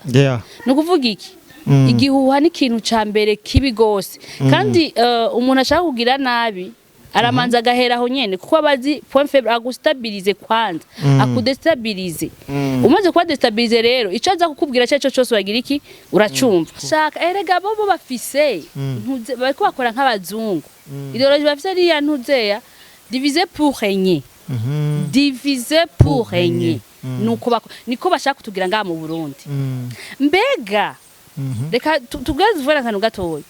Ni ukuvuga iki? Igihuha ni ikintu ca mbere kibi gose, kandi umuntu ashaka kugira nabi aramanza agahera aho nyene, kuko abazi point faible, agustabilize kwanza, akudestabilize. Umaze kuba déstabilisé rero, ico aza kukubwira cyo cyose wagira iki, uracumva. Shaka erega bo bafise ntuze, bariko bakora nk'abazungu. Idéologie bafise ariya ntuzeya diviser pour régner. Diviser pour régner, nuko niko bashaka kutugira ngaha mu Burundi. Mbega reka tubwire, tuvugane akantu gatoya.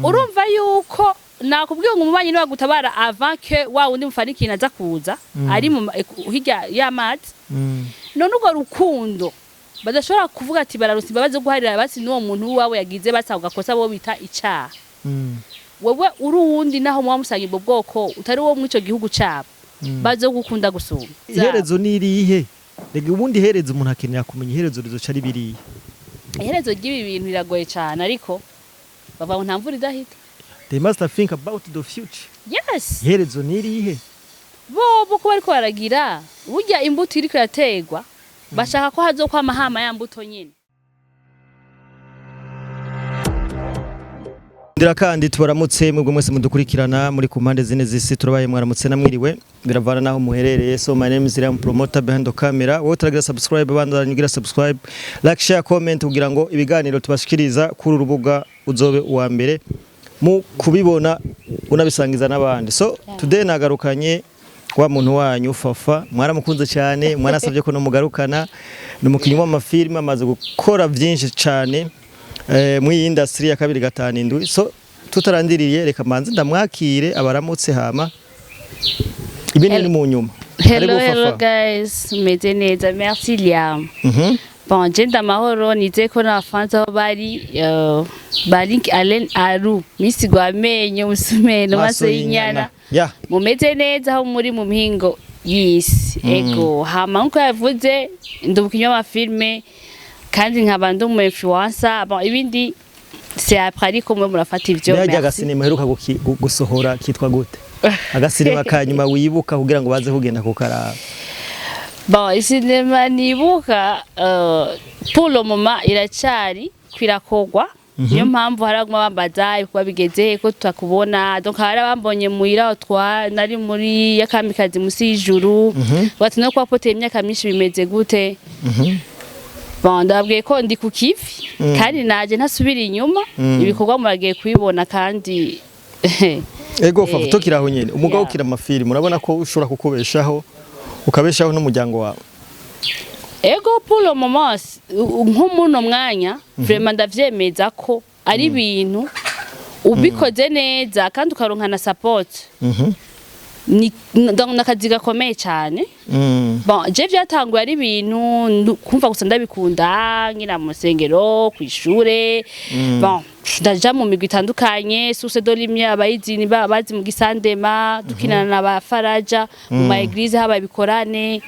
Urumva yuko nakubwiye ngo umubanyi niwe agutabara avant que wa wundi mufana ikintu aza kuza ari mu hirya y'amazi. None urwo rukundo badashobora kuvuga ati bararusa imbabazi zo guharira basi n'uwo muntu wawe yagize basa gakosa bo bita icaha. Wewe uri uwundi, naho muba musanga ubwo bwoko utari wo mw'ico gihugu cabo, bazogukunda gusumba. Iherezo ni irihe? Rega ubundi iherezo, umuntu akenera kumenya iherezo rizoca ari biriya. Iherezo ry'ibi bintu riragoye cane, ariko bavuga ngo nta mvura idahita. They must think about the future. Yes. Iherezo ni irihe? Bobo ko bariko baragira burya imbuto iriko iraterwa, bashaka ko hazokwama hama ya mbuto nyene. Ndira kandi tubaramutse mwebwe mwese mudukurikirana muri ku mpande zine z'isi. Turabaye mwaramutse namwiriwe, biravana naho muherereye. So my name is Ram Promoter behind the camera. Wowe turagira subscribe, bandanya ugira subscribe, like, share, comment, kugira ngo ibiganiro tubashikiriza kuri urubuga uzobe uwa mbere mu kubibona, unabisangiza n'abandi. So today nagarukanye wa muntu wanyu Fafa, mwaramukunze cyane, mwarasabye ko nomugarukana. Ni umukinnyi w'amafilime, amaze gukora byinshi cyane muri iyi industry ya 257. So tutarandiriye, reka manze ndamwakire abaramutse, hama ibindi ni mu nyuma. Hello. Karibu, Hello. Fafa. Guys, meze neza, merci Liam. Bon, je ndamahoro, nizeye ko n'abafanza aho bari, bari Alain Aru Misi Gwamenyo Musumeno Maso y'inyana. Mumeze neza aho muri mu mihingo y'isi. Ego, hama nkuko yavuze, ndi umukinnyi w'amafilme kandi nkaba ndi umu influencer. Bon, ibindi c'est après, ariko mwe murafata ivyo. Mbega Merci. agasinema uheruka gusohora kitwa gute? Agasinema ka nyuma wibuka, kugira ngo baze kugenda kukaraba. Bon, isinema nibuka, pour le moment iracari kwirakorwa. Niyo mpamvu hari abaguma bambaza ibikorwa bigeze ko tutakubona. Donc hari abambonye muhira aho twa nari muri yakamikazi musi y'ijuru, bati no kwapoteye imyaka myinshi, bimeze gute? Bon, ndababwiye ko ndi ku kivi kandi naje ntasubira inyuma. Ibikorwa muragiye kubibona kandi. Ego Fafa, tukiri aho nyene, umugabo ukina amafilime, urabona ko ushobora kukubeshaho, ukabeshaho n'umuryango wawe? Ego, pour le moment, nko muno mwanya, vraiment ndavyemeza ko ari ibintu ubikoze neza kandi ukaronka na support. Ni donc nakazi gakomeye cyane. Bon, je vyatanguye ari ibintu kumva gusa ndabikunda, nkina mu rusengero, kw'ishure. Bon, ndaja mu migwi itandukanye, Source de Lumière, abayizi ni bazi mu Gisandema, dukinana na ba Faraja mu ma église, haba ibikorane.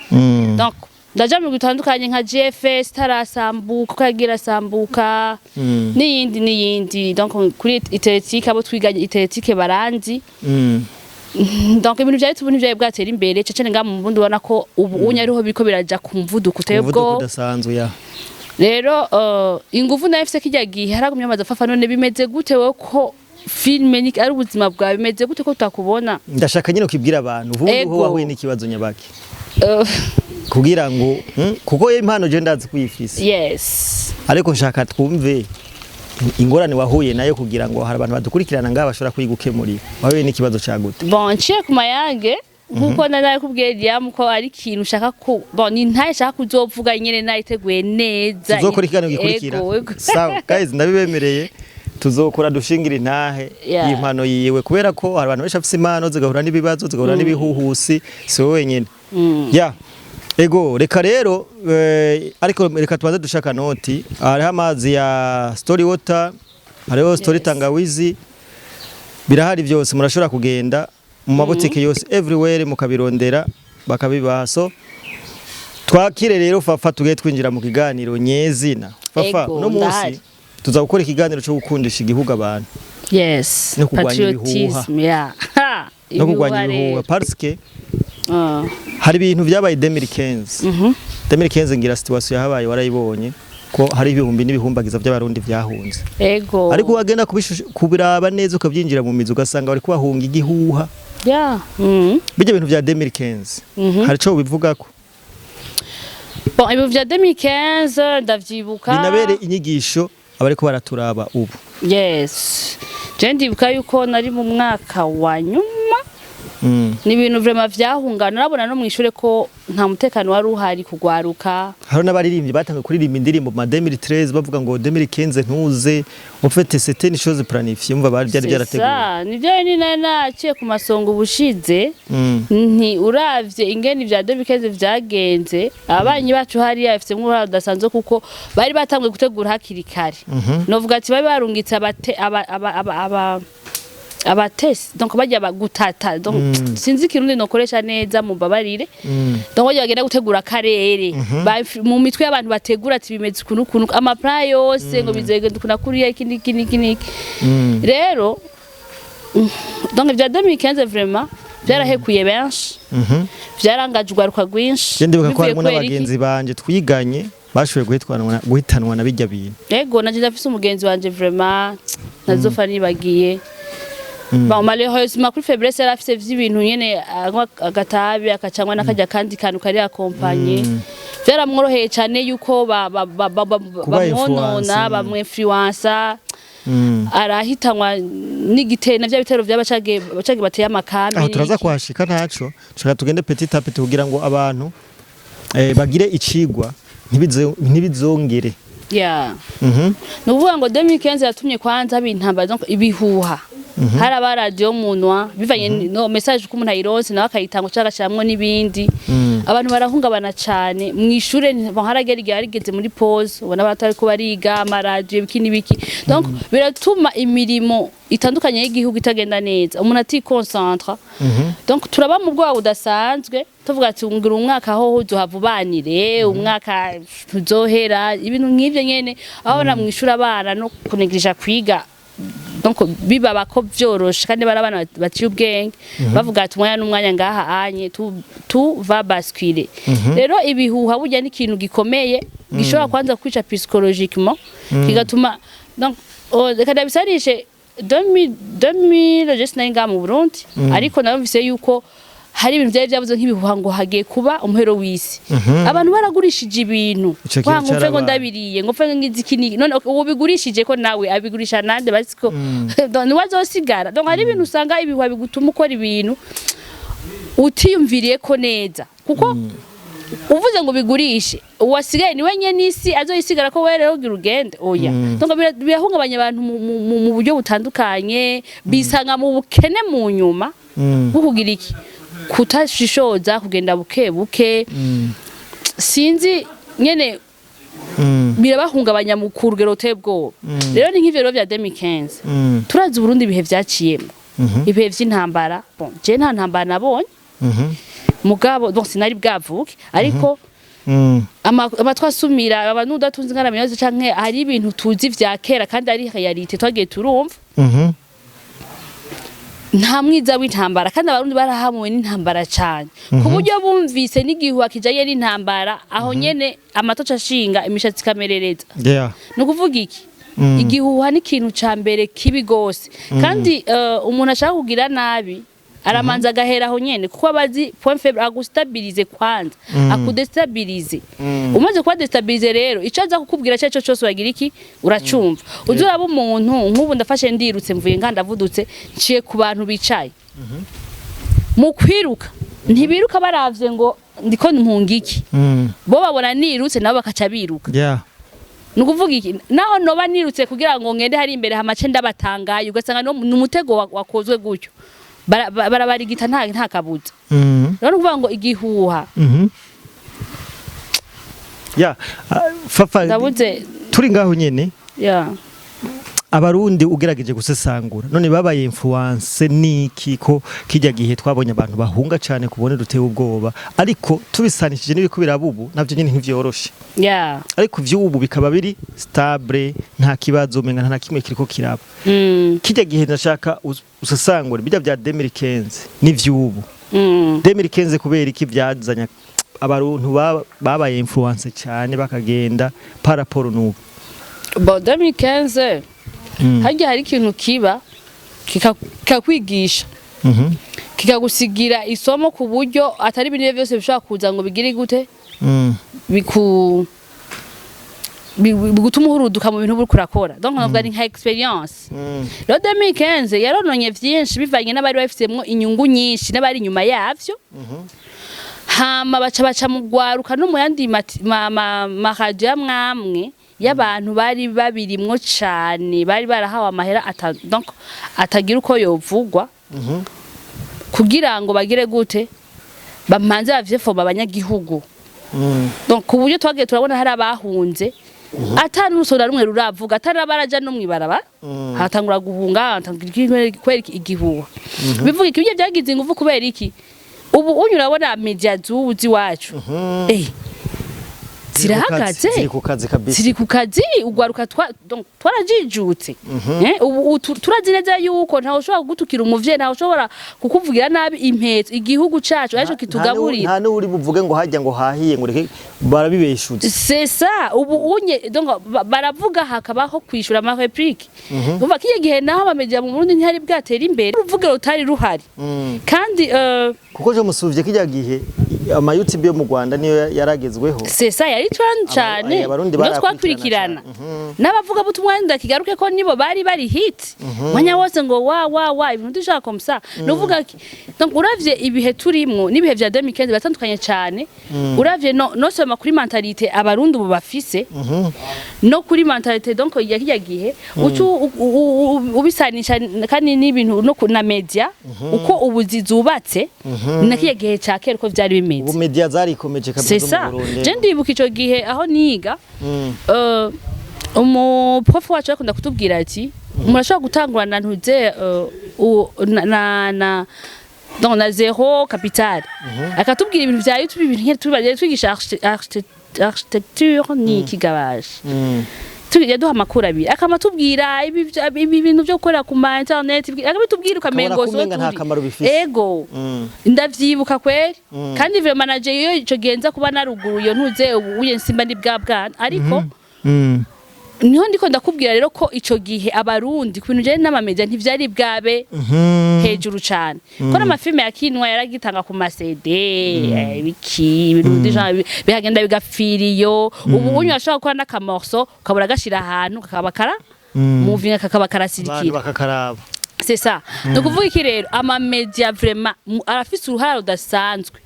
Donc ndaja mu migwi itandukanye nka GFS tarasambuka, uko yagira asambuka, n'iyindi n'iyindi. Donc kuri iteretike, abo twiganye iteretike baranzi. Donc ibintu vyari tubona vyari bwatera imbere cece nga mu Burundi, ubona ko ubu unya ariho biriko biraja ku muvuduko uteye Umuvuduko ubwoba. udasanzwe ya. Rero inguvu nayo mfise kirya gihe, haragumye amaze Fafa, none bimeze gute wewe ko filme ni ari ubuzima bwawe, bimeze gute ko tutakubona? Ndashaka nyine ukibwira abantu ubu Ego. ho wahuye n'ikibazo nyabaki, kugira ngo kuko iyo impano je ndazi kuyifise, ariko nshaka twumve ingorane wahuye nayo, kugira ngo hari abantu badukurikirana ngaha bashobora kuyigukemurira. Wahuye n'ikibazo ca gute? Bon, nciye ku mayange, nkuko nari nakubwiye Liam, ko ari ikintu ushaka ku bon ni ntaye nshaka kuzovuga nyene nayiteguye neza. Tuzokora ikiganiro gikurikira. Ego, ego. Sawa guys, ndabibemereye, tuzokora dushingira intahe y'impano yiwe, kubera ko hari abantu benshi bafise impano zigahura n'ibibazo, zigahura n'ibihuhusi, si wowe wenyine. Ya, ego, reka rero ariko reka tubanze dushaka noti. Hariho amazi ya Story Water, hariho Story Tangawizi, birahari byose. Murashobora kugenda mu mabotike yose everywhere mukabirondera bakabibaha. So twakire rero Fafa, tugiye twinjira mu kiganiro nyezina. Fafa, Ego, uno munsi ndahari. tuza gukora ikiganiro cyo gukundisha igihugu abantu no kurwanya ibihuha. Patriotism, yeah. Ha, no kurwanya ibihuha ibihuha rero. Parce que Ah. hari ibintu byabaye 2015. 2015 ngira situation yahabaye warayibonye. Ko hari ibihumbi n'ibihumbagiza by'Abarundi vyahunze. Ariko wagenda kubiraba neza, ukabyinjira mu mizi, ugasanga bari kubahunga igihuha. Bijya bintu vya 2015, hari ico bivugako? Bon, ibintu vya 2015 ndavyibuka. Binabere inyigisho abariko baraturaba ubu. Yes, je ndibuka yuko nari mu mwaka wa nyuma. Ni ibintu vraiment vyahungana, narabona no mwishure ko nta mutekano wari uhari kugwaruka. Hari n'abaririmbyi batangiye kuririmba indirimbo mu ma 2013 bavuga ngo 2015 ntuze. En fait, c'était une chose planifiée, umva bari byari C'est byarateguwe. ça, nivyo ni nari naciye ku masonga ubushize. Nti uravye ingene ivya 2015 vyagenze, ababanyi bacu hariya bafisemwo uruhara rudasanzwe, kuko bari batanguye gutegura hakiri kare. Novuga ati bari barungitse abate aba aba aba, aba abatesi, donc bajya gutata, donc sinzi ikirundi nokoresha neza, mumbabarire. Donc bajya bagenda gutegura akarere. Mu mitwe y'abantu bategura ati bimeze ukuntu ukuntu, ama plan yose ngo bizegenda ukuntu kuriya, iki n'iki n'iki n'iki. Rero donc ivya 2015 vraiment vyarahekuye benshi, vyarangaje urwaruka rwinshi. Je ndibuka ko Bivuye harimo kubera iki? n'abagenzi banje twiganye bashoboye guhitanwa na bijya bintu. Ego, nanje ndafise umugenzi wanje vraiment nazofa nibagiye. Bon, malheureusement kuri faiblesse yari afise vy'ibintu nyene, anywa agatabi akacangwa n'akarya kandi kantu kari accompagné, vyaramworoheye cane yuko Kuba bamwonona, influence. bamwinfluensa, arahitanwa n'igitero na vya bitero vy'abacage bacage bateye amakambi. Aho turaza N'iki. kuhashika, ntaco tushaka tugende petit à petit kugira ngo abantu bagire icigwa, ntibizongere. Ni ukuvuga ngo 2015 yatumye kwanza haba intambara, donc ibihuha, hari abaradiyo munwa bivanye no message uko umuntu ayironse nawe akayitanga cyangwa agashiramwo n'ibindi. Abantu barahungabana cane mw'ishure. Bon, haragera igihe harigeze muri pause ubona batariko bariga, amaradiyo, ibiki n'ibiki. Donc biratuma imirimo itandukanye y'igihugu itagenda neza, umuntu aticoncentra. Donc turaba mu bwoba budasanzwe, tuvuga ati ngira umwaka hoho uzohava ubanire, umwaka tuzohera, ibintu nk'ivyo nyene. Aho na mw'ishure abana no kunegirisha kwiga, donc bibaba ko vyoroshe, kandi bari abana baciye ubwenge, bavuga ati umwanya n'umwanya ngaha anye tu va basculer. Rero ibihuha burya ni ikintu gikomeye gishobora kwanza kwica psychologiquement, kigatuma donc oh, reka ndabisanishe 2000 2000, je sinari ngaha mu Burundi, ariko narumvise yuko hari ibintu vyari vyavuze nk'ibihuha ngo hagiye kuba umuhero w'isi, abantu baragurishije ibintu. Ico kintu Wa ngo mfe ngo carabaye. ndabiriye, ngo mfe ngize iki n'iki. None ubu bigurishije ko nawe abigurisha nande? Basiko niwe azosigara. Donc hari ibintu usanga ibihuha bigutuma ukora ibintu utiyumviriye ko neza, kuko uvuze ngo bigurishe, uwasigaye niwe nyene isi azoyisigara ko wewe rero ugira ugende oya. Donc birahungabanya abantu mu buryo butandukanye, bisanga mu bukene mu nyuma bwo kugira iki, kutashishoza, kugenda buke buke, sinzi nyene, birabahungabanya mu kurugero ruteye ubwoba. Rero ni nk'ivyo rero vya 2015. Turazi Uburundi ibihe vyaciyemo, ibihe vy'intambara. Bon, je nta ntambara nabonye, mugabo bon, sinari bwavuke, ariko amatwi asumira abantu udatunze ingana yose, canke hari ibintu tuzi vya kera kandi ari réalité twagiye turumva. Nta mwiza w'intambara, kandi Abarundi barahamuwe n'intambara cane, ku buryo bumvise n'igihuha kijanye n'intambara, aho nyene amatoca ashinga, imishatsi ikamerereza. Ni ukuvuga iki? Igihuha ni ikintu ca mbere kibi gose, kandi umuntu ashaka kugira nabi aramanza agahera aho nyene, kuko aba azi point faible, agustabilize kwanza, akudestabilize. Umaze kuba déstabilisé rero, ico aza kukubwira cyo cyose uragira iki, uracumva. Uzi uraba umuntu nk'ubu ndafashe ndirutse, mvuye nga ndavudutse, nciye ku bantu bicaye, mu kwiruka ntibiruka baravye ngo ndiko mpunga iki, bo babona nirutse nabo bakaca biruka. Ni ukuvuga iki? Naho noba nirutse kugira ngo ngende hari imbere hamace ndabatangaye, ugasanga ni umutego wakozwe gutyo. Barabarigita nta kabuza. Rero ni ukuvuga ngo igihuha Yeah. Fafa, ndabuze. Turi ngaho nyene. Abarundi ugerageje gusesangura, none babaye influence niki, ko kijya gihe twabonye abantu bahunga cyane kubone ruteye ubwoba, ariko tubisanishije n'ibiko biraba ubu, navyo nyene ntivyoroshe, ariko ivy'ubu bikaba biri stable, nta kibazo, umenga nta na kimwe kiriko kiraba. Kijya gihe ndashaka usesangure bijya bya 2015 n'ivy'ubu. 2015 kubera iki byazanya Abantu babaye influence cyane bakagenda par rapport n'ubu. Bon, 2015, harya hari ikintu kiba kikakwigisha, kikagusigira isomo, ku buryo atari ibintu byose bishobora kuza ngo bigire gute, bigutuma uhuruduka mu bintu uriko urakora. Donc navuga ni nka expérience. Rero 2015 yarononye vyinshi bivanye n'abari bafisemwo inyungu nyinshi n'abari inyuma yavyo. Hama baca mu gwaruka no mu yandi maradiyo amwamwe y'abantu bari babirimwo cane, bari barahawe amahera donc atagira uko yovugwa, kugira ngo bagire gute, bamanze bavyefoma abanyagihugu. Donc ku buryo twagiye turabona hari abahunze ata n'urusoro rumwe ruravuga, atari abaraja no mw'ibarabara, hatangura guhunga, hatangura kubera igihuha. Bivuga iki? Ibyo byagize ingufu kubera iki? Ubu unyu urabona media z'ubu z'iwacu zirahagaze. Ziri ku kazi kabisa. Ziri ku kazi. Ugwaruka donc twarajijutse. Ubu turazi neza yuko ntawe ushobora kugutukira umuvyeyi, ntawe ushobora kukuvugira nabi impetso igihugu cacu arico kitugaburira. Nta n'uri buvuge ngo hajya ngo hahiye, ngo reke barabibeshutse. C'est ça. Ubu unye donc baravuga, hakabaho kwishura ama réplique. Umva, kiye gihe naho abamedia mu Burundi ntihari bwatera imbere, uruvugiro rutari ruhari. Kandi Kuko je musuvye kijya gihe ama YouTube yo mu Rwanda niyo yaragezweho. C'est ça, yari trend cane. Abarundi Niyo barakurikirana. Twakurikirana cane. N'abavuga butumwa, ndakigaruke ko nibo bari hit mwanya wose, ngo wa wa wa ibintu dushaka comme ça. Nuvuga ki? Donc uravye ibihe turimwo n'ibihe vya 2015 biratandukanye cane. Uravye no seulement kuri mentalité Abarundi ubu bafise, no kuri mentalité donc ya kijya gihe, ucu ubisanisha kandi n'ibintu no na media uko ubu zubatse na kijya gihe ca kera uko vyari bimeze. Ubu media zarikomeje kabisa C'est zo ça. mu Burundi. Je ndibuka ico gihe aho niga, umuprof wacu yakunda kutubwira ati: "Murashobora gutangurana ntuze na donc na zéro capital." Akatubwira ibintu vya YouTube, ibintu nk'ivyo, tubaje twigisha architecture ni ikigabaje. Yaduha amakuru abiri, akama tubwira ibi bintu byo gukorera ku ma internet, akabitubwira ukamengo Ukabona ko umenga nta kamaro bifise. Ego. Ndavyibuka kweri. Kandi vraiment manager iyo ico gihe nza kuba naruguru iyo ntuze, ubu uye nsimba ndi bwa bwana, ariko niho ndiko ndakubwira rero ko ico gihe Abarundi ku bintu bijanye n'amamedia ntivyari bwabe hejuru cane, ko n'amafilme yakinwa yaragitanga ku ma CD, ibiki, ibintu déjà bihagenda bigapfira iyo. Ubu unyu ashobora gukora n'akamorso, ukabura gashira ahantu kakaba kara muvinga, kakaba Abantu karasirikira. bakakaraba. C'est ça. Ni ukuvuga iki rero? Amamedia vraiment arafise uruhara rudasanzwe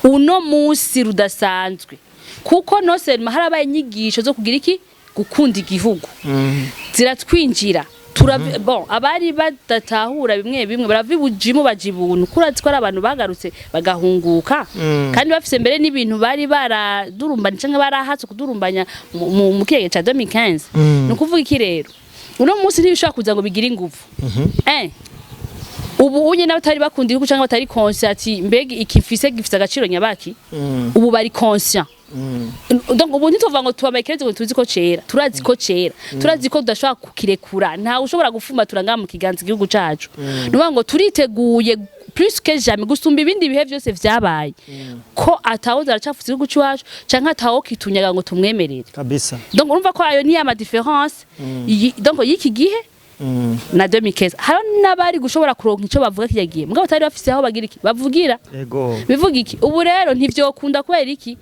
uno munsi, rudasanzwe, kuko non seulement harabaye inyigisho zo kugira iki, gukunda igihugu, ziratwinjira. Bon, abari badatahura bimwe bimwe barava ibujimu baja ibuntu, kurazi ko ari abantu bagarutse bagahunguka, kandi bafise mbere n'ibintu bari baradurumbanya canke barahatse kudurumbanya mu kiyaga ca 2015. Ni ukuvuga iki rero? Uno munsi ntibishobora kuza ngo bigire inguvu. Ubu unye n'abatari bakunda igihugu canke batari conscient ati: "Mbega iki mfise gifise agaciro nyabaki?" Ubu bari conscient. Donc ubu ntituvuga ngo tubambaye ikirezi ngo tuzi ko cera. Turazi ko cera, turazi ko tudashobora kukirekura, ntawe ushobora gufumbatura ngaha mu kiganza igihugu cacu. Ni ukuvuga ngo turiteguye plus que jamais, gusumba ibindi bihe vyose vyabaye, ko atawoza aracafuza igihugu c'iwacu canke atawo kitunyaga ngo tumwemerere. Kabisa. Donc urumva ko ayo ni ama différence donc y'iki gihe na 2015. Hari n'abari gushobora kuronka ico bavuga kirya gihe, mugabo batari bafise aho bagira iki, bavugira. Bivuga iki? Ubu rero ntivyokunda. Kubera iki?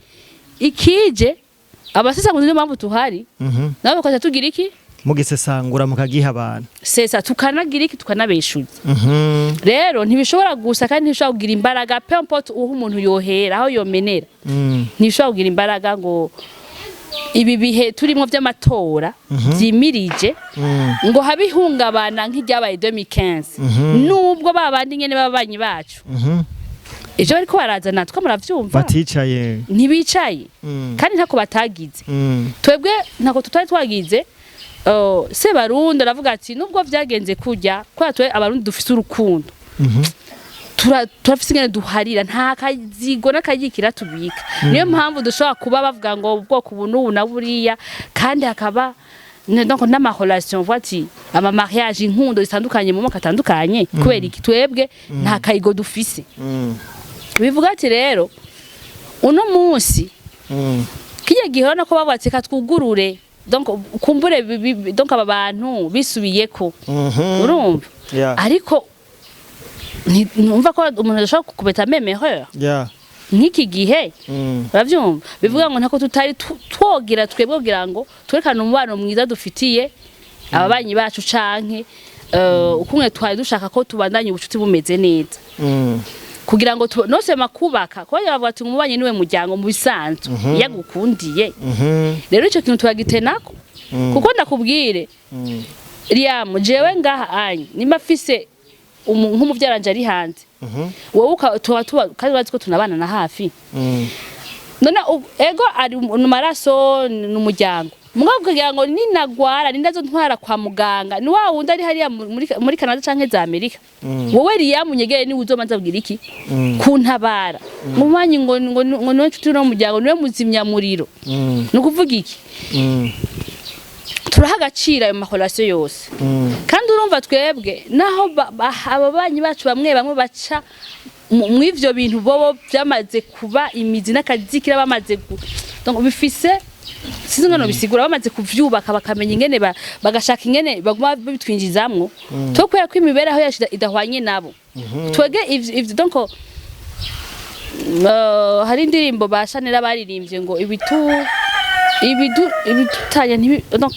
Ikije abasesanguzi, niyo mpamvu tuhari, nabo bakaca tugira iki? Mugisesangura, mukagiha abantu. C'est ça, tukanagira iki, tukanabeshuza. Rero ntibishobora gusa, kandi ntibishobora kugira imbaraga, peu importe uho umuntu yohera, aho yomenera. Ntibishobora kugira imbaraga ngo ibi bihe turimo vy'amatora vyimirije ngo habe ihungabana nk'iryabaye 2015, nubwo ba bandi nyene b'ababanyi bacu ivyo bariko barazana two muravyumva. Baticaye. Ntibicaye. Kandi ntako batagize. Twebwe ntako tutari twagize. Sebarundi aravuga ati nubwo vyagenze kurya, kubera twe Abarundi dufise urukundo, turafise ingene duharira, nta kazigo n'akayikira tubika. Niyo mpamvu dushobora kuba bavuga ngo ubwoko ubu n'ubu na buriya, kandi hakaba donc n'ama relation, vuga ati ama mariage, inkundo zitandukanye mu moko atandukanye. Kubera iki? Twebwe nta kayigo dufise. Bivuga ati rero Uno munsi, kirya gihe urabona ko bavuga ati: "Reka twugurure." Donc kumbure donc aba bantu bisubiyeko. Urumva? Yeah. Ariko ntumva ko umuntu adashobora kukubeta même erreur nk'iki gihe. Uravyumva, bivuga ngo ntako tutari twogira twebwe kugira ngo twerekane umubano mwiza dufitiye ababanyi bacu, canke ukumwe twari dushaka ko tubandanye ubucuti bumeze neza, kugira ngo nosema kubaka, kuko bavuga ati umubanyi niwe muryango mu bisanzwe iyo agukundiye. Rero ico kintu turagitenako, kuko ndakubwire, Liam, jewe ngaha anye nimba mfise nk'umuvyaranje ari hanze, wowe tuba tuba kandi urazi ko tunabana na hafi. None ego ari mu maraso, ni umuryango, mugabo kugira ngo ninagwara nindazo ntwara kwa muganga ni wa wundi ari hariya muri Canada canke za Amerika. Wowe Liam unyegere, ni uzomanza abwira iki kuntabara mubanyi ngo niwe nshuti no muryango, niwe muzimyamuriro. Ni ukuvuga iki? Turaha agaciro ayo ma relations yose. Kandi urumva twebwe naho ababanyi bacu bamwe bamwe baca mw'ivyo bintu, bobo byamaze kuba imizi n'akazikira, bamaze donc bifise, sinzi ngano bisigura, bamaze kuvyubaka bakamenya ingene bagashaka ingene baguma babitwinjizamwo two, kubera ko imibereho yacu idahwanye nabo. Twege ivyo donc hari indirimbo ba Shanera baririmbye ngo ibitu ibidu ibidutanya ntibi, donc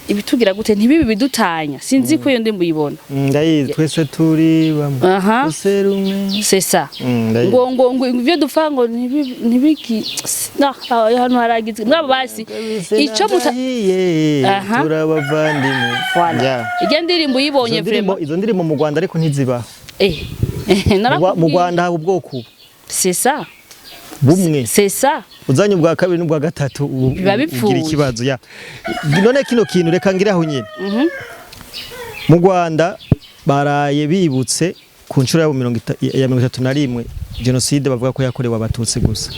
ibitugira gute ntibibi bidutanya. Sinzi ko iyo ndirimbo uyibona. Ndayizi, twese turi bamwe. Twese rumwe. C'est ça. Ndayizi. Ngo ivyo dupfa ngo ntibiki no hano haragizwe mwabo basi ico muta Ndahiye, turabavandimwe. Voilà. Yeah. Irya ndirimbo uyibonye. Izo ndirimbo Vraiment. Izo ndirimbo mu Rwanda ariko ntizibaho. Mu Narakubwiye. Rwanda haba ubwoko ubu C'est ça. bumwe. C'est ça. Uzanye ubwa kabiri n'ubwa gatatu Biba ugira bipfuye. ikibazo ya none kino kintu reka ngiraho nyine. Mu Rwanda baraye bibutse ku nshuro yabo ya 31 jenoside bavuga ko yakorewe Abatutsi gusa.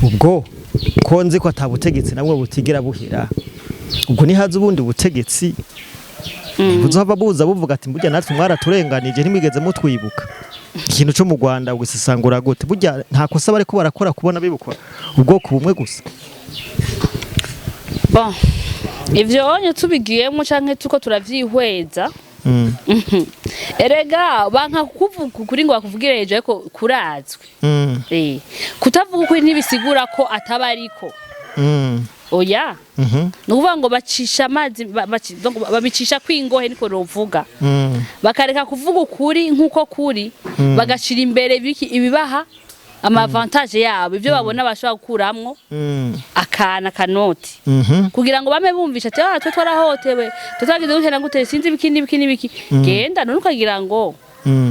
Ubwo ko nzi ko atabutegetsi nabwo butigera buhera, ubwo nihaza ubundi butegetsi buzohava buza buvuga ati: "Burya natwe mwaraturenganije, ntimwigeze mutwibuka." Ikintu cyo mu Rwanda ugisesangura gute? Burya nta kosa bariko barakora kubona bibukwa ubwoko bumwe gusa? Bon, ivyo onye tubigiyemo canke tuko turavyihweza, erega banka kuvuga ukuri ngo bakuvugire hejuru, ariko kurazwi. Kutavuga ukuri ntibisigura ko ataba ariko. Oya. Ni ukuvuga ngo bacisha amazi donc babicisha kwingohe, niko novuga. Bakareka kuvuga ukuri nk'uko kuri, bagashira imbere biki ibibaha ama avantages yabo, ibyo babona bashobora gukuramwo akana kanoti, kugira ngo bame bumvisha ati: "Ah, twe twarahotewe, twe twagize gute na gute, sinzi ibiki n'ibiki n'ibiki." Genda none ukagira ngo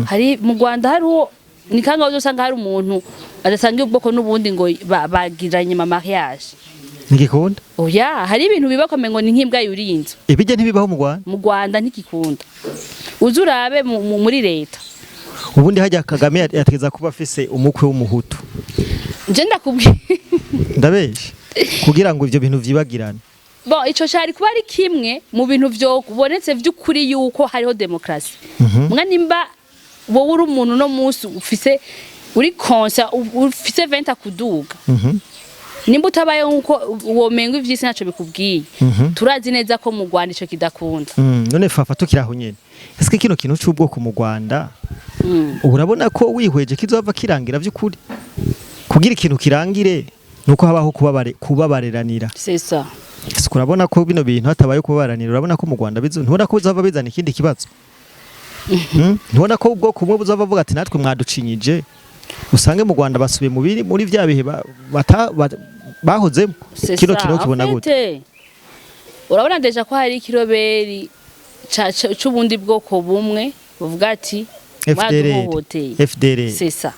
hari mu Rwanda hariho ni kangahe uzosanga hari umuntu adasangiye ubwoko n'ubundi ngo bagiranye ama mariage? Ntigikunda. Oya, hari ibintu biba ngo ni nk'imbwa yuriye inzu. Ibijya ntibibaho mu Rwanda. Mu Rwanda ntigikunda, uze urabe muri leta. Ubundi hajya Kagame yategeza kuba afise umukwe w'Umuhutu. Nje ndakubwiye. Ndabesha kugira ngo ivyo bintu vyibagirane? Bon, ico cari kuba ari kimwe mu bintu vyobonetse vy'ukuri yuko hariho demokarasi. Mwa nimba wowe uri umuntu no munsi ufise uri conscient, ufise 20 kuduga, nimba utabaye nkuko womenga ivy'isi ntaco bikubwiye. Turazi neza ko mu Rwanda ico kidakunda. None Fafa, tukiraho nyene, ese kino kintu c'ubwoko mu Rwanda urabona ko wihweje kizova kirangira vy'ukuri? Kugira ikintu kirangire nuko habaho kubabareranira. C'est ça. Ese urabona ko bino bintu hatabaye kubabaranira, urabona ko mu Rwanda bizo, ntubona ko bizova bizana ikindi kibazo? Ntubona ko ubwoko bumwe buzova buvuga ati: "Natwe mwaducinyije"? Usange mu Rwanda basubiye mu biri muri vya bihe bahozemo. C'est Kino ça. kintu kibona En gute? fait, urabona déjà ko hari ikiroberi c'ubundi bwoko bumwe buvuga ati FDLR. mwaduhohoteye. FDLR. C'est ça.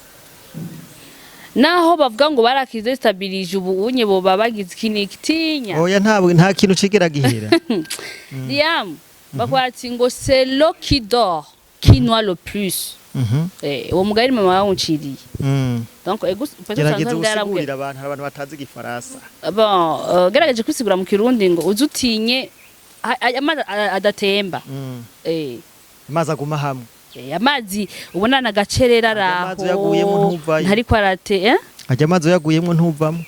Naho bavuga ngo barakize stabilije, ubu unye boba bagize iki n'iki, tinya. Oya, ntabwo nta kintu cigera gihera. Liam, bavuga ati ngo c'est l'eau qui dort qui noie le plus. Uwo mugari mama wawunciriye. Donc ego peut-être Gerageza usanzwe yarambwiye. usigurira abantu, hari abantu batazi igifaransa. Bon, gerageje kwisigura mu Kirundi ngo uze utinye amazi adatemba. Amazi aguma hamwe. Amazi ubona nagacerera Amazi uyaguyemwo araho ntuvayo. Ntariko arate, eh? Ajya amazi uyaguyemwo ntuvamo.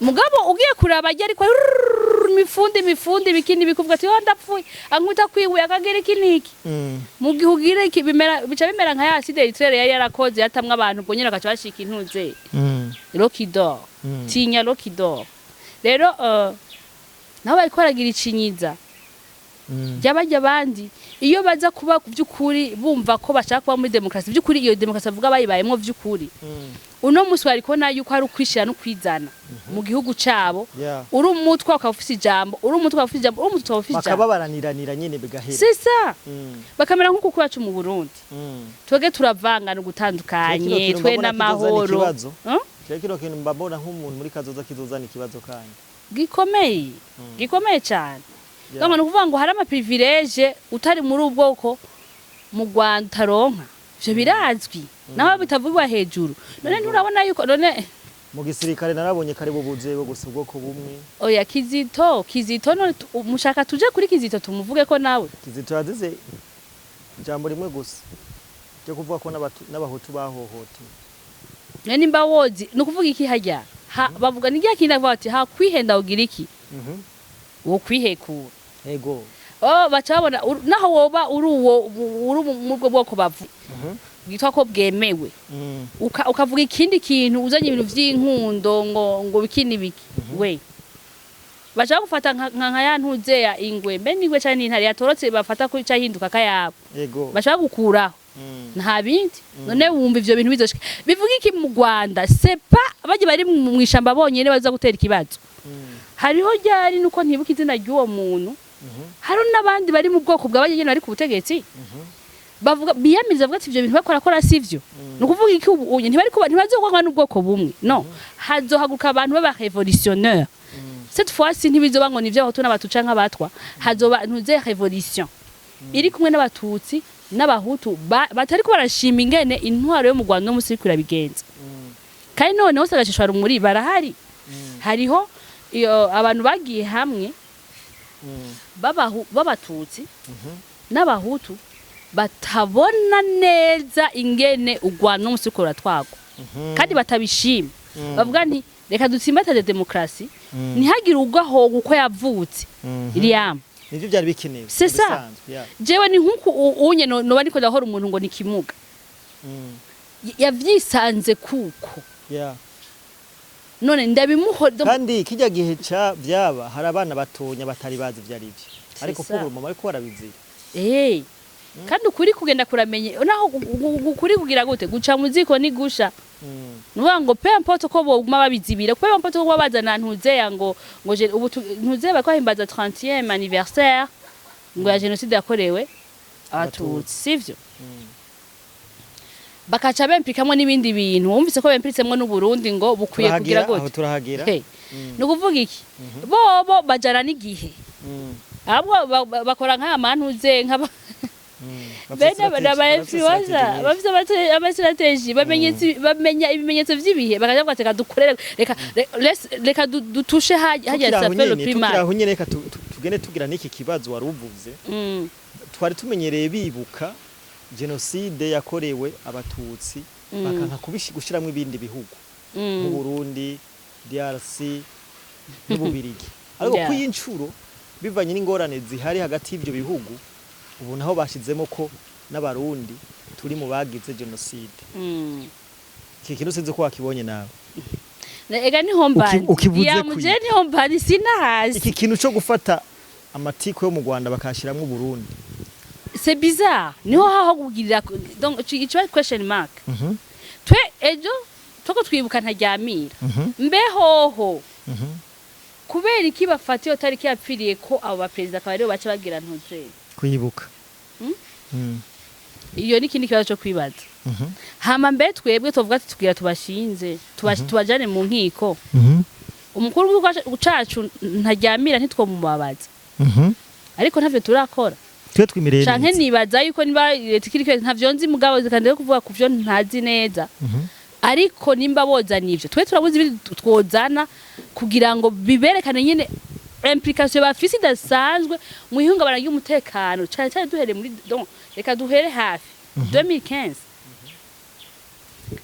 Mugabo ugiye kuraba ajya ariko rurururu, imifundi imifundi ibiki n'ibiki, ati: "Oh, ndapfuye," ankuta kwibuye akagira iki n'iki. Mu gihe ugira iki bimera, bica bimera nka ya side Hitler yari yarakoze, yatamwe abantu, ubwo nyene bagaca bashika intuze Rokidor. Tinya Rokidor rero, nabo bariko baragira icinyiza ry'abajya abandi. Iyo baza kuba by'ukuri bumva ko bashaka kuba muri demokarasi by'ukuri, iyo demokarasi bavuga bayibayemwo by'ukuri, uno munsi bari kubona yuko hari ukwishira no kwizana mu gihugu cabo. Uri umutwa ukaba ufise ijambo, uri umutwa ukaba ufise ijambo, uri umutwa ukaba ufise ijambo. Bakababaraniranira nyene bigahera. C'est ça. Bakamera nk'uko kwacu mu Burundi. Twebwe turavangana ugutandukanye. Kino kintu twe mbabona kizozana n'amahoro. ikibazo. Huh? Kino kino kintu mbabona nk'umuntu muri kazoza kizozana ikibazo kandi. Gikomeye, gikomeye cyane. Donc ni ukuvuga ngo hari ama privilèges utari muri ubu bwoko mu Rwanda utaronka. Ivyo birazwi naho bitavugwa hejuru. None nturabona yuko none Mu gisirikare narabonye kare bubuze bo gusa ubwoko bumwe. Oya, Kizito, Kizito, none mushaka tuje kuri Kizito tumuvuge ko nawe? Kizito yazize ijambo rimwe gusa ryo kuvuga ko n'abahutu bahohotewe. None nimba wozi ni ukuvuga iki harya? Ha, bavuga ni kindi bavuga ati ha kwihenda ugira iki wo kwihekura. Oh, baca babona naho woba uri uwo uri mu bwo bwoko bavu bwitwa ko bwemewe, ukavuga ikindi kintu, uzanye ibintu vy'inkundo ngo biki n'ibiki, we baca bagufata nka ya ntuze ya ingwe, mbe n'ingwe canke n'intare yatorotse, bafata ko ica hinduka kayabo. Baca bagukuraho. Nta bindi. None wumva ivyo bintu bizoshika bivuga iki mu Rwanda? C'est pas bajya bari mu ishamba bonyene baza gutera ikibazo. Hariho ryari nuko ntibuka izina ry'uwo muntu, hariho n'abandi bari mu bwoko bwa banyene bari ku butegetsi bavuga, biyamiriza, bavuga ati ivyo bintu bakora kora sivyo. Ni ukuvuga iki? Ubu unye ntibari kuba ntibazogwangwa n'ubwoko bumwe, no hazohaguruka abantu b'aba révolutionnaire. Cette fois-ci ntibizoba ngo nivyo abahutu n'abatutsi canke abatwa, hazoba ntuze révolution iri kumwe n'abatutsi n'abahutu batari ko barashima ingene intwaro yo mu Rwanda no musi iriko irabigenza. Kandi noneho sagashishwa rumuri barahari. Hariho iyo abantu bagiye hamwe b'abatutsi n'abahutu batabona neza ingene u Rwanda no musi uriko ruratwagwa kandi batabishima, bavuga nti reka dutsimbataze demokarasi, ntihagire ugahoga uko yavutse iriyamu. Nivyo byari bikenewe. C'est ça. Bisanzwe, yeah. Jewe ni nkuku unye noba niko ndahora umuntu ngo ni kimuga. Yavyisanze kuko none ndabimuho. Kandi kijya gihe ca vyaba hari abana batonya batari bazi ivyo ari byo, ariko ça. kubu mama ariko barabizira. Kandi ukuri kugenda kuramenye, naho ukuri kugira gute guca mu ziko ni gusha. Nuvuga ngo peu importe ko boguma babizibira, peu importe ko bazana ntuzeya ngo ubu ntuzeya bariko bahimbaza 30e anniversaire ngo ya génocide yakorewe abatutsi, sivyo? Bakaca bempikamwo n'ibindi bintu, wumvise ko bempiritsemwo n'Uburundi ngo bukwiye kugira Turahagera aho. gute? Turahagera. Hey. Ni ukuvuga iki? Bobo bajana n'igihe, ahubwo bakora nk'aya mantuze nk'aba bene aba influencer bafise ama stratégies, bamenya ibimenyetso vy'ibihe, bakaja bavuga ati reka dukorere, reka reka dutushe hajya ça fait le plus mal. Tukiri aho nyene, reka tugende tugira n'iki kibazo wari uvuze. Twari tumenyereye bibuka jenoside yakorewe abatutsi, bakanka gushiramwo ibindi bihugu nk'u Burundi, DRC n'Ububirigi, ariko ku incuro bivanye n'ingorane zihari hagati y'ivyo bihugu, ubu naho bashizemo ko n'abarundi turi mu bagize jenoside. Iki kintu sinzi ko wakibonye nawe. Ega niho mbandi. Ukivuze Ya kuyi. muje niho mbandi sinahazi. Iki kintu cyo gufata amatiko yo mu Rwanda bakashiramwo Uburundi. C'est bizarre, niho haho kugirira, donc ico question mark. Twe ejo twako twibuka Ntaryamira, mbehoho kubera iki bafata iyo tariki yapfiriye ko abo baperezida akaba aribo baca bagira ntuze Kwibuka? Iyo ni ikindi kibazo cyo kwibaza. Hama mbe twebwe tuvuga ati tugira tubashinze, tubajane mu nkiko, umukuru w'igihugu cacu Ntaryamira ntitwomubabaza, ariko ntavyo turakora. Twe twimireye Canke neza. nibaza yuko niba leta ikiriko, ntavyo nzi, mugabo kandi kuvuga ku vyo ntazi neza, ariko nimba bozana ivyo, twe turabuze ibindi twozana kugira ngo biberekane nyene. Implication bafise idasanzwe mu ihungabana ry'umutekano, cyane cyane duhere muri, donc reka duhere hafi 2015.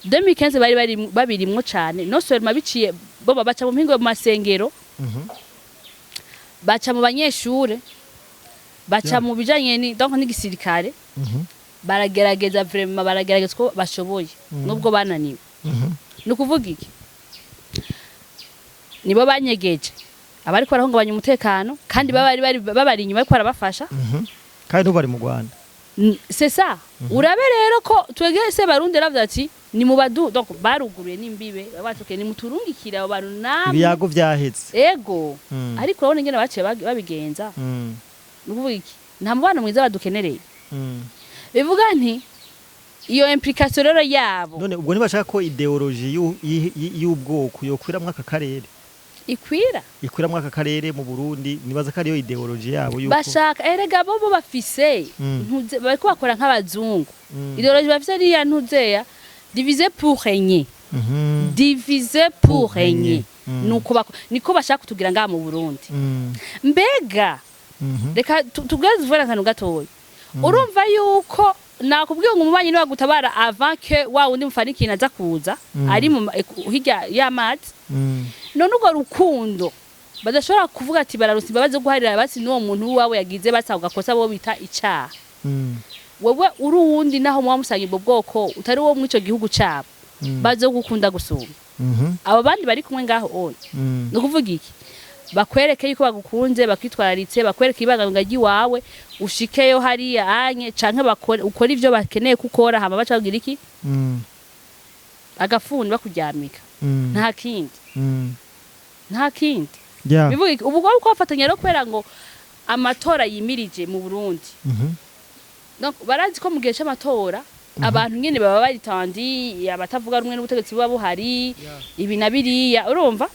2015 bari babirimwo cyane, non seulement biciye bo baca mu mpingo, mu masengero, baca mu banyeshure, baca mu bijanye ni donc n'igisirikare. Baragerageza vraiment, baragerageza uko bashoboye nubwo bananiwe. Ni ukuvuga iki? Nibo banyegeje abariko barahungabanya umutekano, kandi baba bari babari inyuma bariko barabafasha. Kandi ntubari mu Rwanda. C'est ça. Urabe rero ko twege se Barundi ravuze ati ni mu badu, donc baruguruye n'imbibe, batuke ni muturungikira abo bantu namwe. Ibiyago vyaheze. Ego. Ariko urabona ingene baciye babigenza. Ni ukuvuga iki? Nta mubano mwiza badukenereye. Bivuga nti iyo implication rero yabo None ubwo ntibashaka ko idéologie y'ubwoko yokwiramwo aka karere? Ikwira. Ikwiramwo aka karere mu Burundi, nibaza ko ariyo idéologie yabo yuko Bashaka erega bo bafise ntuze bariko bakora nk'abazungu. Idéologie bafise niya ntuzeya diviser pour régner. Diviser pour Pour régner. régner. Nuko niko bashaka kutugira ngaha mu Burundi. Mbega reka tubwire tuvure akantu gatoya. Urumva yuko nakubwiye ngo umubanyi niwe agutabara avant que wa wundi mufana ikintu aza kuza ari mu hirya y'amazi. None urwo rukundo badashobora kuvuga ati bararusa imbabazi zo guharira basi n'uwo muntu wawe yagize basi ako gakosa bo bita icaha. Wewe uri uwundi, naho muba musanga ubwo bwoko utari uwo muri ico gihugu cabo, bazogukunda gusumba abo bandi bari kumwe ngaho oya. Ni ukuvuga iki? Bakwereke yuko bagukunze, bakwitwararitse, bakwereke ibanga ry'iwawe, ushikeyo hariya anye canke bakore, ukore ivyo bakeneye kukora, hama baca bagira iki? Agafuni bakuryamika. Nta kindi. Nta kindi. Bivuga iki? Ubu bwo bafatanya rero kubera ngo amatora yimirije mu Burundi. Donc barazi ko mu gihe c'amatora abantu nyene baba bari tandi, abatavuga rumwe n'ubutegetsi buba buhari, ibi na biriya, urumva?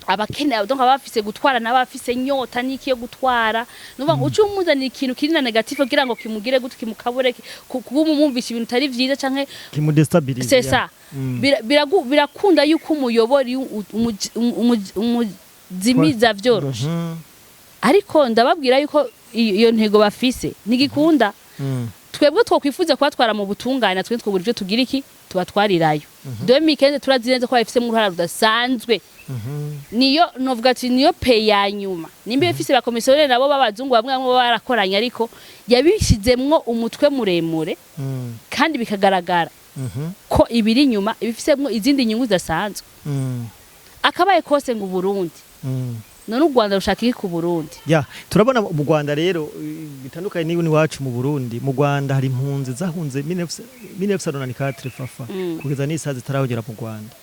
Abakene, donc abafise gutwara n'abafise nyota n'iki yo gutwara, nuvuga ngo uce umuzanira ikintu kiri na négatif kugira ngo kimugire gute, kimukabure, kuba umumvisha ibintu utari vyiza canke Kimudestabilize. C'est ça. Birakunda yuko umuyobori umuzimiza vyoroshe. Ariko ndababwira yuko iyo ntego bafise ntigikunda. Twebwe twokwifuza kubatwara mu butungane, twe twobura ivyo tugira iki tubatwarirayo. 2015 turazi neza ko babifisemo uruhara rudasanzwe. Niyo novuga ati niyo pe ya nyuma nimba ifise ba commissionnaire nabo b'abazungu bamwe bamwe baba barakoranye, ariko yabishizemwo umutwe muremure kandi bikagaragara ko ibiri inyuma ibifisemwo izindi nyungu zidasanzwe. Akabaye kose ngo Burundi, none u Rwanda rushaka iki ku Burundi? Ya, turabona mu Rwanda rero bitandukanye n'ibi iwacu mu Burundi. Mu Rwanda hari impunzi zahunze 1994 fafa kugeza n'isaha zitarahogera mu Rwanda.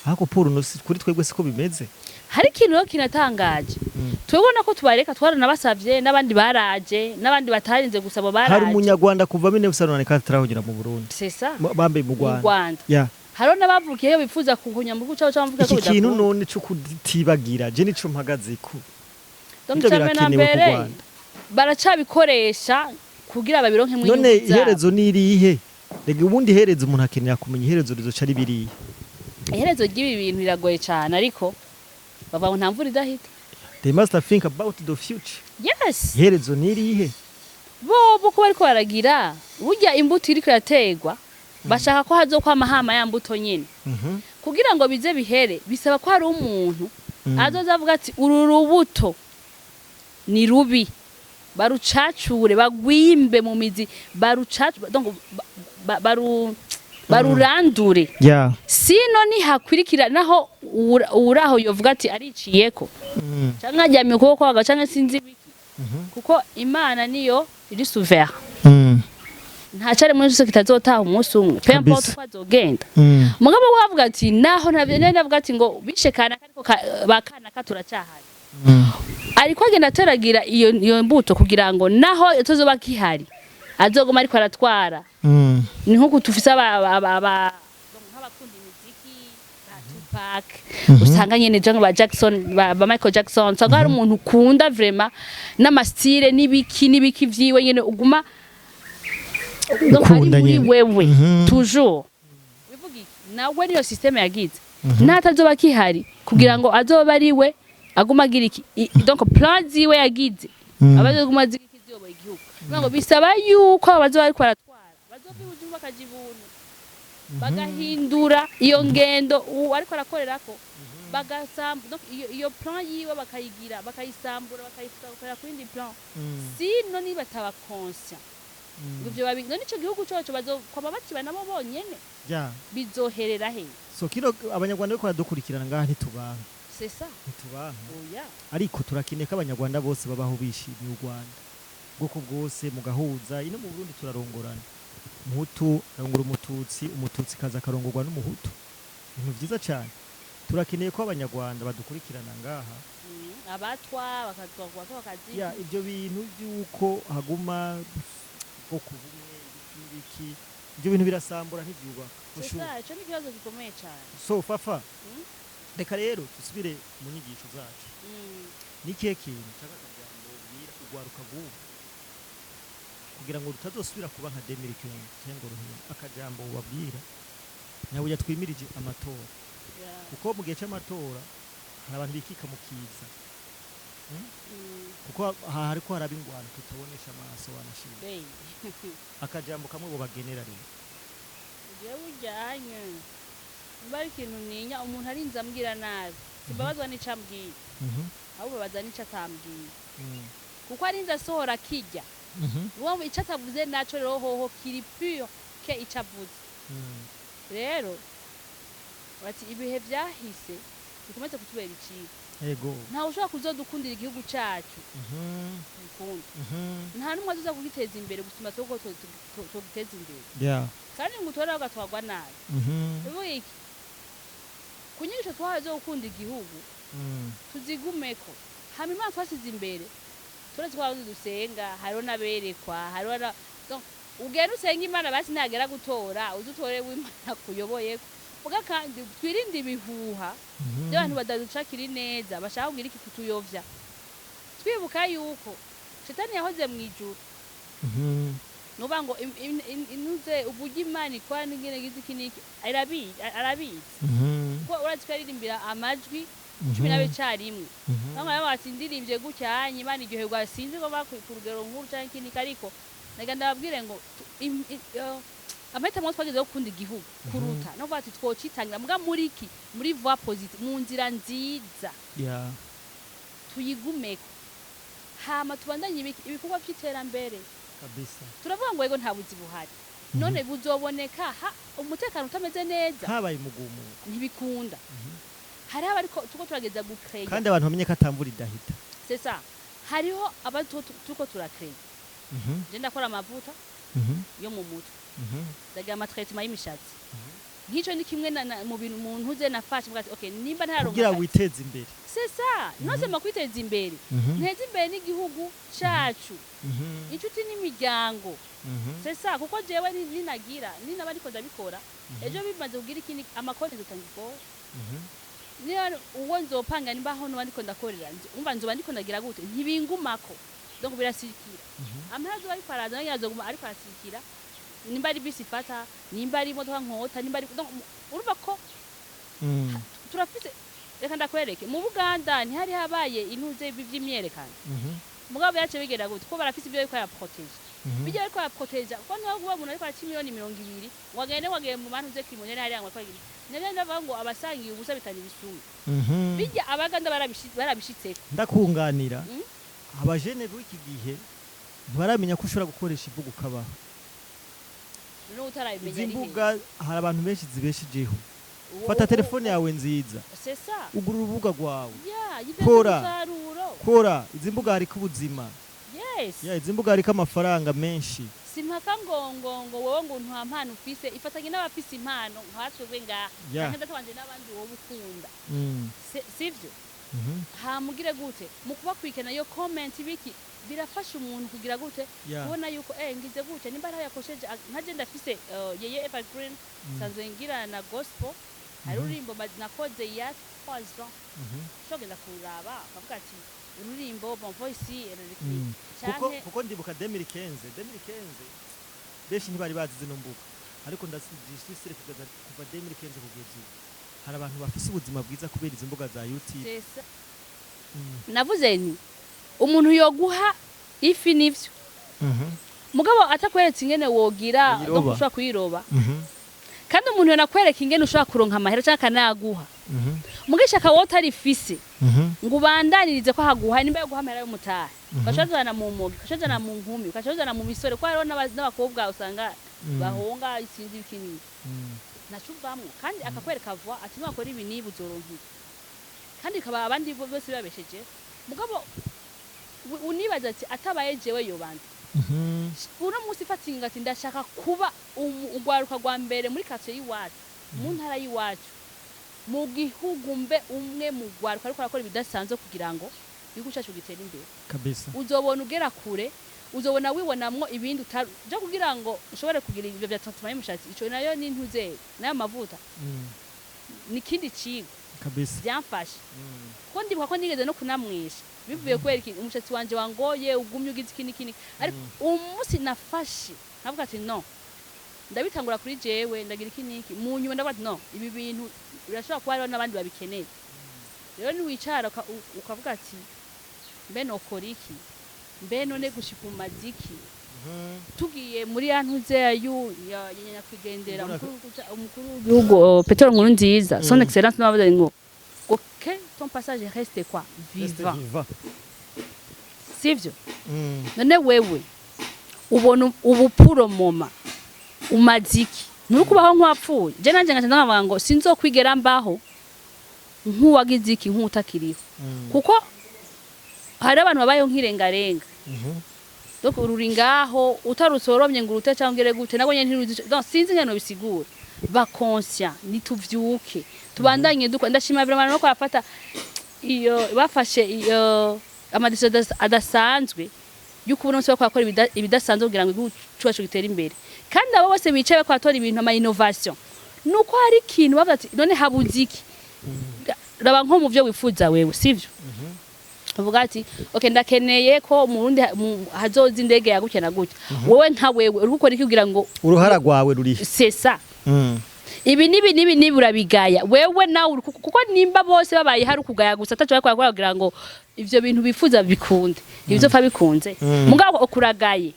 Ariko pour nous, kuri twebwe siko bimeze. Hari ikintu rero kinatangaje. Twebona ko tubareka, twaranabasavye, n'abandi baraje, n'abandi batarinze gusaba Hari baraje. umunyarwanda kuva 1994 atarahogera mu Burundi. C'est ça. Bambaye mu Mu Rwanda. Rwanda. Ya. Hariho n'abavukiyeyo bifuza kuhunya mu gihugu cabo cyangwa bavuga ko Iki kintu bidakunda. none cyo kutibagira, je nico mpagazeko. Donc Nivyo icambere na birakenewe ku mbere Rwanda. baracabikoresha kugira babironkemwo None inyungu zabo. iherezo ni irihe? Rega ubundi iherezo umuntu akenera kumenya iherezo rizoca ari birihe. Iherezo ry'ibi bintu riragoye cyane, ariko bavuga ngo nta mvura idahita. They must think about the future. Yes. Iherezo ni irihe? Bobo ko bariko baragira burya imbuto iriko iraterwa, bashaka ko hazokwama hama ya mbuto nyene. Kugira ngo bize bihere bisaba ko hari umuntu azoza avuga ati uru rubuto ni rubi, barucacure, bagwimbe mu mizi, barucacu, donc barurandure. Sino nihakwirikira naho uwuraho yovuga ati ariciyeko canke aryamye ukuboko kwaga canke sinzi ibiki, kuko Imana niyo iri souverain. Nta cari muri cyose kitazotaha umunsi umwe, peu importe uko azogenda. Mugabo we avuga ati naho ntavyo nari navuga ati ngo bishe kanaka, ariko ba kanaka turacyahari. Ariko agenda ateragira iyo mbuto kugira ngo naho itozoba kihari azoguma ariko aratwara. Ni nkuko tufise aba nk'abakunda imiziki ba Tupac, usanga nyene canke ba Jackson, ba Michael Jackson, usanga hari umuntu ukunda vraiment n'ama style n'ibiki n'ibiki vyiwe nyene, uguma donc ari Ukunda muri nyene. wewe toujours. Bivuga iki? Nawe niyo système yagize n'atazoba kihari kugira ngo azoba ari we. Aguma agira iki? Donc plan ziwe yagize, abazoguma agira iki ziyoboye igihugu. Nukuvuga ngo bisaba yuko abo bazoba bariko baratwara bazova ibujumu bakaja ibuntu, bagahindura iyo ngendo uwo ariko arakorerako, donc iyo plan yiwe bakayigira, bakayisambura, bakayifuta, bagakorera ku yindi plan. Sino niba ataba conscient ngo ivyo babi, none ico gihugu coco bazokwama bakiba nabo bonyene? Bizoherera he? So kino, Abanyarwanda bariko baradukurikirana ngaha, ntitubanka. C'est ça. Ntitubanka. Oya. Ariko turakeneye ko Abanyarwanda bose babaho bishimiye u Rwanda, ubwoko bwose mugahuza. Ino mu Burundi turarongorana, Umuhutu arongora Umututsi, Umututsi kaza akarongorwa n'Umuhutu, ibintu vyiza cyane. Turakeneye ko Abanyarwanda badukurikirana ngaha, Abatwa bakatwagwa bakazi. Ya, ibyo bintu by'uko haguma bwoko bumwe, ibiki n'ibiki, ibyo bintu birasambura, ntibyubaka. C'est ça, ico ni ikibazo gikomeye cane. So Fafa, reka rero dusubire mu nyigisho zacu. Ni ikihe kintu cyangwa akajambo ubwira urwaruka rw'ubu kugira ngo rutazosubira kuba nka 2015 cyangwa ngo ruhinde? Akajambo ubabwira nyabuya twimirije amatora, kuko mu gihe cy'amatora hari abantu bikika mu kiza, kuko aha hariko haraba ingwano tutabonesha amaso, wanashima. Hey. Akajambo kamwe bubagenera rero. Jewe ujyanye, niba ari ikintu ninya, umuntu arinze ambwira nabi, simbabazwa n'ico ambwiye, ahubwo babaza n'ico atambwiye, kuko arinze asohora akijya uwo ico atavuze naco rero hoho kiri pure que ico avuze. Rero bati ibihe vyahise bikomeze kutubera icigwa. Ntawe ushobora kuzodukundira igihugu cacu tubikunda. Nta n'umwe azoza kugiteza imbere gusumba twebwe ko tugiteza imbere. Kandi ngo utore ugatwarwa nabi. Bivuga iki? Ku nyigisho twahawe zo gukunda igihugu, tuzigumeko. Hama Imana twasize imbere, turazi ko abarundi dusenga, hariho n'aberekwa, hariho na donc ugenda usenga Imana, basi nagera gutora uze utore w'Imana kuyoboyeko. Muga kandi twirinde ibihuha by'abantu badaducakira neza, bashaka kugira iki, kutuyovya. Twibuka yuko Shetani yahoze mu ijuru. Nuvuga ngo inuze uburyo Imana ikora n'ingene gize iki n'iki, arabizi, arabizi, kuko urazi ko yaririmbira amajwi 12 carimwe. Bamwe baba bati ndirimbye gutya Imana iryoherwa, sinzi ko bakuye ku rugero nkuru canke ikindi, ariko naga ndababwire ngo amahitamo twagize yo gukunda igihugu kuruta no kuvuga ati twocitangira muga muri iki, muri voie positive, mu nzira nziza, tuyigumeko, hama tubandanye ibikorwa vy'iterambere. Turavuga ngo yego, nta buzi buhari, none buzoboneka ha umutekano utameze neza? Habaye umugumuko. Ntibikunda. Hariho abariko tuko turageza gucreya. Kandi abantu bamenye ko atamvura idahita. C'est ça, hariho aba turiko turacreya. Je ndakora amavuta yo mu mutwe, ndagira amatraitement y'imishatsi. Nk'ico ni kimwe mu bintu umuntu uze nafashe mvuga ati okay, nimba ntararonka kugira akazi. witeze imbere. C'est ça, non seulement kwiteza imbere, nteze imbere n'igihugu cacu, inshuti n'imiryango. C'est ça, kuko jewe ninagira ninaba ariko ndabikora, ejo bimaze kugira ikindi, amakoni nzotanga ikori. Niba uwo nzopanga, nimba aho noba ndiko ndakorera, umva nzoba ndiko ndagira gute, ntibingumako, donc birasirikira. Amahera azoba ariko araza nayo azoguma ariko arasirikira, nimba ari bisi ifata, nimba ari imodoka nkota, nimba ari donc urumva ko turafise. Reka ndakwereke, mu Buganda ntihari habaye intuze vy'imyerekano? Mugabo yace bigenda gute? Ko barafise ibyo bariko baraproteja, bijya bariko baraproteja, kuko niho kuba umuntu ariko araca miliyoni 20 ngo agende, ngo agende mu bantu ze kimonye hariya, ngo akora iki, navyo ndavuga ngo abasangiye ubusa bitana ibisuma. Bijya Abaganda barabishitseko. Ndakunganira. Abajene b'iki gihe ntibaramenya ko ushobora gukoresha imbuga ukabaho. N'ubu utarabimenya Izi ari hehe? mbuga hari abantu benshi zibeshejeho. Fata telefone yawe nziza, C'est ça. ugura urubuga rwawe. Ya, yibyo Kora. umusaruro. Kora, izi mbuga hariko ubuzima. Yes. Ya, izi mbuga hariko amafaranga menshi. Simpaka ngo wowe ngo nta mpano ufise, ifatanye n'abafise impano nka twebwe ngaha, canke data wanje n'abandi wowe ukunda. Sivyo? Hamugire gute mu kubakurikirana, iyo comment biki birafasha umuntu kugira gute, kubona yuko ngize gutya, nimba ariho yakosheje, nka je ndafise Yeye Evergreen, sanzwe ngira na gospel, hari ururimbo nakoze ya 3 ans, ushobora kuraba ukavuga ati ururimbo bon voice Kuko canke kuko ndibuka 2015, 2015 benshi ntibari bazi zino mbuga, ariko ndasisire kugeza kuva 2015 kugeza ubu hari abantu bafise ubuzima bwiza kubera izi mbuga za YouTube. C'est ça. Navuze nti umuntu yoguha ifi nivyo, mugabo atakweretse ingene wogira Uyiroba. no ushobora kuyiroba. Kandi umuntu yonakwereka ingene ushobora kuronka amahera canke akanayaguha, mugisha akaba utarifise ngo ubandanirize ko haguha, nimba yoguha amahera y'umutahe, ugaca uzana mu mogi, ugaca uzana mu nkumi, ugaca uzana mu misore, ko hariho n'abakobwa usanga bahonga isinzi ibikini ntaco uvamwo. Kandi akakwereka vuba ati niwakora ibi niba uzoronka ibi, kandi ikaba abandi bose bibabeshejeho. Mugabo unibaza ati atabaye jewe yobanza. Uno munsi ifata ingingo ati ndashaka kuba urwaruka rwa mbere muri quartier y'iwacu, mu ntara y'iwacu, mu gihugu, mbe umwe mu rwaruka ariko arakora ibidasanzwe kugira ngo igihugu cyacu gitere imbere. Uzobona ugera kure, uzobona wibonamwo ibindi utari byo kugira ngo ushobore kugira ibyo bya traitement y'umushatsi. Ico nayo ni ntuze nayo mavuta, ni ikindi cigo byamfashe, kuko ndibuka ko nigeze no kunamwisha bivuye kubera iki umushatsi wanje wangoye ugumye ugize iki n'iki n'iki. Ariko umunsi nafashe nkavuga ati no, ndabitangura kuri jewe, ndagira iki n'iki, mu nyuma ndavuga ati no, ibi bintu birashobora kuba hariho n'abandi babikeneye. Rero niwicara ukavuga ati mbe nokora iki, mbe none gushika umaze iki, tugiye muri ya ntuze ya nyakwigendera umukuru w'igihugu, Petero Nkurunziza, son excellence, n'abavuze ngo que ton passage reste quoi? Reste vivant. Vivant. Sivyo? None wewe ubona ubupuro moma umaze iki? Nturi kubaho nk'uwapfuye. Je nanje ngaca ndavuga ngo sinzokwigera mbaho nk'uwagize iki, nk'utakiriho, kuko hari abantu babayeho nk'irengarenga. Donc ururi ngaho utarusoromye ngo urute cyangwa ugere gute, nabwo nyene ntiruzi. Donc sinzi ingene bisigura. Ba conscient, nituvyuke, tubandanye dukora. Ndashima vraiment no kwafata iyo bafashe iyo ama décisions adasanzwe yuko ubu munsi bakora ibidasanzwe kugira ngo igihugu cyacu gitere imbere. Kandi abo bose bicaye bakora ibintu ama innovation, nuko hari ikintu bavuga ati none habuze iki? Raba nko mu byo wifuza wewe, sivyo? Uvuga ati okay, ndakeneye ko mu Burundi hazoza indege ya gutya na gutya. Wowe nka wewe uri gukora iki kugira ngo Uruhara rwawe rurihe? C'est ça. Ibi nibi nibi nibi urabigaya wewe nawe kuko nimba bose babaye hari ukugaya gusa ataco bariko barakora kugira ngo ivyo bintu bifuza bikunde, ntibizopfa bikunze. Mugabo ukuragaye,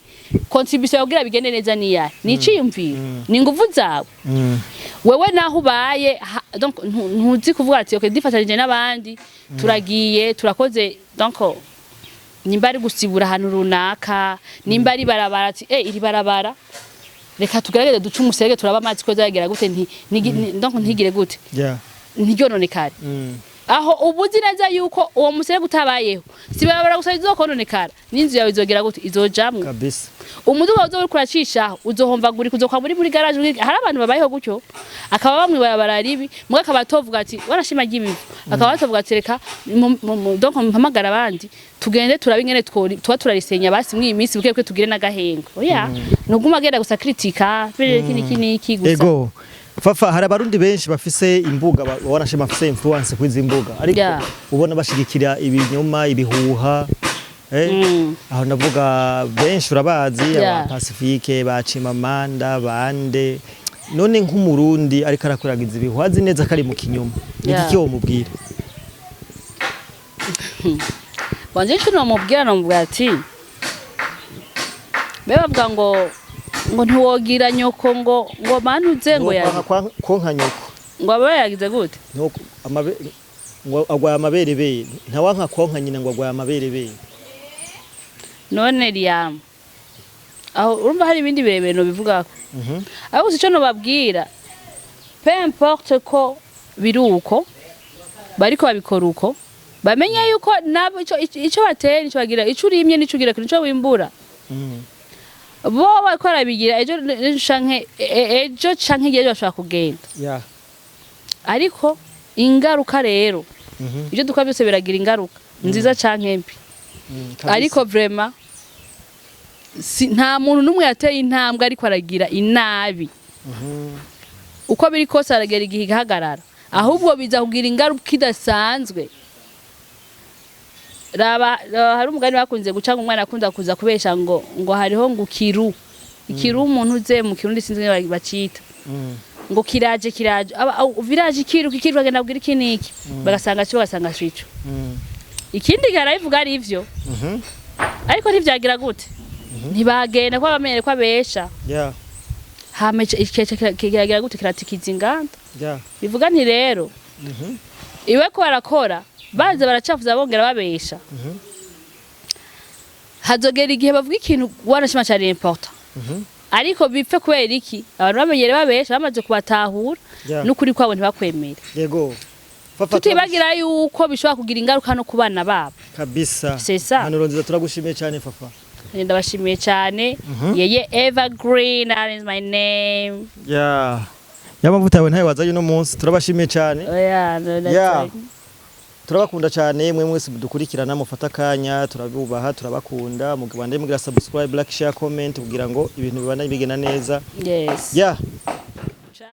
contribution yawe kugira bigende neza niyahe? Ni iciyumviro, ni inguvu zawe. Wewe naho ubaye donc ntuzi kuvuga ati okay, ndifatanije n'abandi, turagiye turakoze. Donc nimba ari gusibura ahantu runaka, nimba ari barabara, ati iri barabara reka tugerageze duce umuserege, turaba amazi ko azagera gute, donc ntigire gute, ntiryononekare. Aho uba uzi neza yuko uwo muserege utabayeho, si barabara gusa izokononekara, n'inzu yawe izogera gute? Izojamwo. Umuduga uzoba uriko uracishaho uzohomvagurika, uzokwa muri garage. Hari abantu babayeho gutyo, akaba bamwe barabara ribi, muga akaba atovuga ati warashima ry'ibivu, akaba atovuga ati reka donc mpamagara abandi tugende turabe ingene tuba turarisenya basi mw'iyi minsi buke buke tugire n'agahengo. Oya, nuguma agenda gusa kritika bere iki n'iki n'iki gusa. Ego Fafa, hari abarundi benshi bafise imbuga, wanashima bafise influence kuri izi mbuga, ariko ubona bashigikira ibinyoma, ibihuha. Aho ndavuga benshi urabazi, aba Pacifique, ba Chimamanda, bande. None nk'umurundi ariko arakuragiza ibihuha, azi neza ko ari mu kinyoma, ni iki womubwira? Wanje ico nomubwira, nomubwira ati be bavuga ngo ntiwogira nyoko ngo manuze ngo ya Konka nyoko. Ngo abe yagize gute? Nuko ngo agwaye amaberebere, ntawanka konka nyina ngo agwaye amaberebere. None Liam, aho urumva hari ibindi birebire nobivugako, ariko gusa ico nobabwira, peu importe ko biri uko bariko babikora, uko bamenye yuko nabo ico bateye nico bagira, ico urimye nico ugira, nico wimbura. Bo bariko barabigira, ejo canke ejo bashobora kugenda, ariko ingaruka rero, ibyo dukora byose biragira ingaruka nziza canke mbi. Ariko vraiment si, nta muntu n'umwe yateye intambwe ariko aragira inabi. Uko biri kose aragera igihe igahagarara, ahubwo biza kugira ingaruka idasanzwe. Raba, hari umugani bakunze guca ngo umwana akunda kuza kubesha ngo hariho ngo ikiru umuntu uze mu Kirundi sinzi ingene bacita, ngo kiraje kiraje village ikiru kikiru, bagenda kugira iki niki, bagasanga cyo, bagasanga sico. Ikindi gihe arabivuga ari ivyo, ariko ntivyagira gute, ntibagenda kuba bamenyere ko abesha. Hama kiragira gute, kiratikiza inganda. Bivuga nti rero iwe ko barakora, baza baracafuza, bongera babesha, hazogera igihe bavuga ikintu wanashima cyari important, ariko bipfe. Kubera iki? Abantu bamenyere babesha, bamaze kubatahura n'ukuri kwabo ntibakwemere. Yego Fafa, Tutibagira yuko bishobora kugira ingaruka no ku bana babo. Kabisa. C'est ça. Impanuro nziza, turagushimiye cyane, Fafa. Ndabashimiye cyane. Yeye Evergreen, that is my name. Yeah, y'amavuta yawe ntayo wazanye uno munsi. Turabashimiye cyane. Oya, no, that's right. Turabakunda cyane mwe mwese mudukurikirana, mufata akanya, turabubaha, turabakunda. Mugabande mugira subscribe, like, share, comment kugira ngo ibintu bibandanye bigenda neza. Yes. Yeah.